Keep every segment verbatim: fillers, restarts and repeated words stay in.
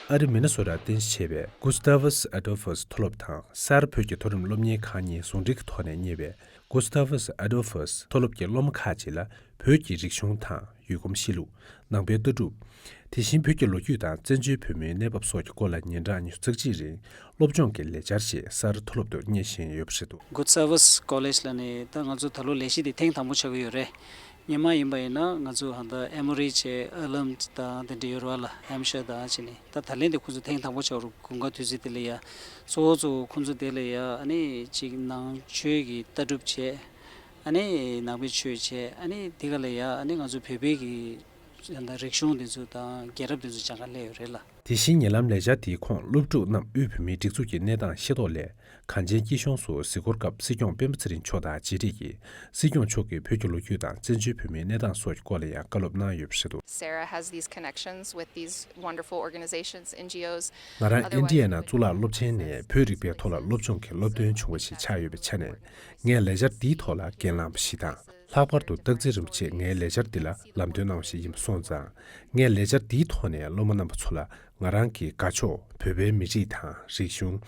ཨ་རི་མི་ནི་སོ་ཊར་རྟེན་གཞི་བྱས་པའི་Gustavus Adolphus་མཐོ་སློབ་དང་སཱར་བོད་ཀྱི་མཐོ་རིམ་སློབ་གཉེར་ཁང་གཉིས་ཟུང་འབྲེལ་གྱི་ཐོག་ནས་གཉེར་བའི་Gustavus Adolphus་མཐོ་སློབ་ཀྱི་སློབ་མ་ཁག་ཅིག་ལ་བོད་ཀྱི་རིག་གཞུང་དང་ཡུལ་གོམས་གཤིས་ལུགས། ནང་པའི་ལྟ་གྲུབ། དེ་བཞིན་བོད་ཀྱི་ལོ་རྒྱུས་དང་བཙན་བྱོལ་བོད་མིའི་གནས་བབ་སོགས་ཀྱི་སྐོར་ལ་ཉིན་གྲངས་ཉི་ཤུ་རྩ་གཅིག་རིང་སློབ་སྦྱོང་གི་ལས་འཆར་ཞིག་སཱར་མཐོ་སློབ་ཏུ་གཉེར་བཞིན་ཡོད་པ་རེད་འདུག Gustavus College་ལ་ནི་ད་ང་ཚོ་ད་ལོ་ལས་གཞི་འདི་ཐེངས་དང་པོ་ཆགས་ཀྱི་ཡོད་རེད། སྔོན་མ་ཡིན་པ་ཡིན་ན་ང་ཚོ་ཧ་ད་ཨེ་མོ་རི་བྱས་ཨ་ལམ་དང་དེ་འདྲ་ཡོད་རེད་བ་ལ། ཧེམ་ཤར་དང་བྱས་ནས། ད་ད་ལན་དེ་ཁོང་ཚོ་ཐེངས་དང་པོ་ཆགས་རུ་དགུན་ཁ་དུས་ཚོད་དེ་ལ་ཡ། གཙོ་བོ་གཙོ་བོ་ཁོང་ཚོ་དེ་ལ་ཡ་ཨ་ནི་ཅིག་ནང་ཆོས་ཀྱི་ལྟ་གྲུབ་བྱས། ཨ་ནི་ནང་པའི་ཆོས་བྱས། ཨ་ནི་དེ་ག་ལ་ཡ་ཨ་ནི་ང་ཚོ་བོད་པའི་གི་ད་རིག་གཞུང་དེ་ཚོ་དང་རྒྱལ་རབས་དེ་ཚོ་སྦྱང་ག་སླེབས་ཡོད་རེད་ལ། དེ་བཞིན་ཉེ་ལམ་ལས་འཆར་དེའི་ཁོངས་སློབ་ཕྲུག་རྣམས་དབུས་བོད་མིའི་སྒྲིག་འཛུགས་ཀྱི་གནས་སྟངས་ཤེས་རྟོགས་སླད། གངས་ཅན་སྐྱིད་གཤོངས་སུ་གཟིགས་སྐོར་སྐབས་སྲིད་སྐྱོང་སྤེན་པ་ཚེ་རིང་མཆོག་དང་མཇལ་འཕྲད་ཀྱིས། སྲིད་སྐྱོང་མཆོག་གིས་བོད་ཀྱི་ལོ་རྒྱུས་དང་བཙན་བྱོལ་བོད་མིའི་གནས་སྟངས་སོགས་ཀྱི་སྐོར་ལ་ཡང་བཀའ་སློབ་གནང་ཡོད་པ་རེད་འདུག Sarah has these connections with these wonderful organizations, N G Os. ང་རང་ཨིན་ཌི་ཡ་ན་གཙུག་ལག་སློབ་ཆེན་ནས་བོད་རིག་པའི་ཐོག་ལ་སློབ་སྦྱོང་གི་སློབ་སྟོན་བྱུང་བ་ཞིག་ཆགས་ཡོད་པའི་ཆ་ནས། ངས་ལས་འཆར་འདིའི་ཐོག་ལ་འགན་བླངས་པ་ཞིག་དང་། ལྷག་པར་དུ་སྟག་འཚེར་རིན་པོ་ཆེས་ངའི་ལས་འཆར་འདི་ལ་ལམ་སྟོན་གནང་བ་ཞིག་ཡིན་པ་སོང་ཙང་། ངས་ལས་འཆར་འདིའི་ཐོག་ནས་སློབ་མ་རྣམ་པ་ཚོ་ལ་ང་རང་གི་དགའ་ཕྱོགས་བོད་པའི་མི་རིགས་དང་རིག་གཞུང་།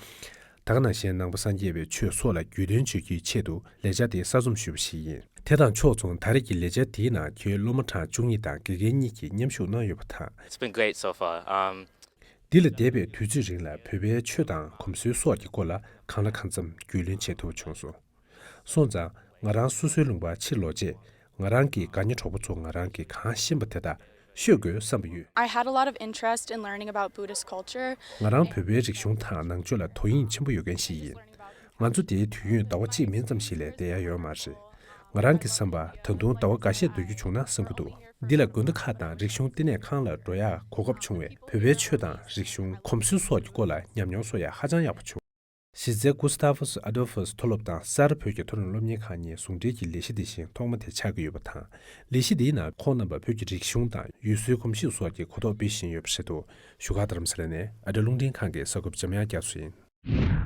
ད་ག་ནང་བཞིན་ནང་པ་སངས་རྒྱས་པའི་ཆོས་སོགས་ལ་རྒྱུས་སྟོན་བྱེད་རྒྱུའི་ཆེད་དུ་ལས་འཆར་དེ་གསར་རྩོམ་ཞུས་པ་ཞིག་ཡིན། དེ་དང་ཕྱོགས་མཚུངས་ད་རེས་ཀྱི་ལས་འཆར་དེའི་ནང་ཁྱོན་སློབ་མ་གྲངས་བཅུ་གཉིས་དང་དགེ་རྒན་གཉིས་ཀྱིས་མཉམ་ཞུགས་གནང་ཡོད་པ་དང་། It's been great so far. Um, འདི་ལ་འདས་པའི་དུས་ཚོད་རིང་ལ་བོད་པའི་ཆོས་དང་གོམས་སྲོལ་སོགས་ཀྱི་སྐོར་ལ་གང་ལ་གང་འཚམ་རྒྱུས་ལོན་བྱེད་ཐུབ་བྱུང་སོང་། སོང་ཙང་ང་རང་སོ་སོའི་ལུང་པར་ཕྱིར་ལོག་རྗེས། ང་རང་གི་དགའ་ཉེ་གྲོགས་པོ་ཚོ་ང་རང་གིས་གང་ཤེས་པ་དེ་དག་ཤོད་དགོས་བསམ་པ་ཡོད། I had a lot of interest in learning about Buddhist culture. ང་རང་བོད་པའི་རིག་གཞུང་དང་ནང་ཆོས་ལ་དོ་དབྱིངས་ཆེན་པོ་ཡོད་མཁན་ཞིག་ཡིན། ང་ཚོ་དེའི་དུས་ཡུན་ཟླ་བ་གཅིག་མིན་ཙམ་ཞིག་ལས་བསྡད་ཡ་ཡོད་མ་རེད། ང་རང་གི་བསམ་པར་ད་དུང་ཟླ་བ་འགའ་ཤས་སྡོད་རྒྱུ་བྱུང་ན་བསམ་གྱི་འདུག་འདི་ལ་དགོན་སྡེ་ཁག་དང་རིག་གཞུང་བསྟི་གནས་ཁང་ལ་འགྲོ་ཡག་གོ་སྐབས་བྱུང་བས། བོད་པའི་ཆོས་དང་རིག་གཞུང་། གོམས་སྲོལ་སོགས་ཀྱི་སྐོར་ལ་ཉམས་མྱོང་བཟོ་ཡ་ཧ་ཅང་ཡག་པོ་བྱུང་། གཞི་རྩའི་Gustavus Adolphus་མཐོ་སློབ་དང་སཱར་བོད་ཀྱི་མཐོ་རིམ་སློབ་གཉེར་ཁང་གཉིས་ཟུང་འབྲེལ་གྱི་ལས་གཞི་འདི་བཞིན་ཐོག་མ་དེ་ཆགས་ཀྱི་ཡོད་པ་དང་། ལས་གཞི་འདིའི་ནང་ཁོང་རྣམ་པ་བོད་ཀྱི་རིག་གཞུང་དང་ཡུལ་སྲོལ་གོམས་གཤིས་སོགས་ཀྱི་གོ་རྟོགས་སྤེལ་བཞིན་ཡོད་པ་རེད་འདུག་བཞུགས་སྒར་རྡ་རམ་ས་ལ་ནས་ཨ་རི་རླུང་འཕྲིན་ཁང་གི་གསར་འགོད་པ་འཇམ་དབྱངས་རྒྱ་མཚོ་ཡིན།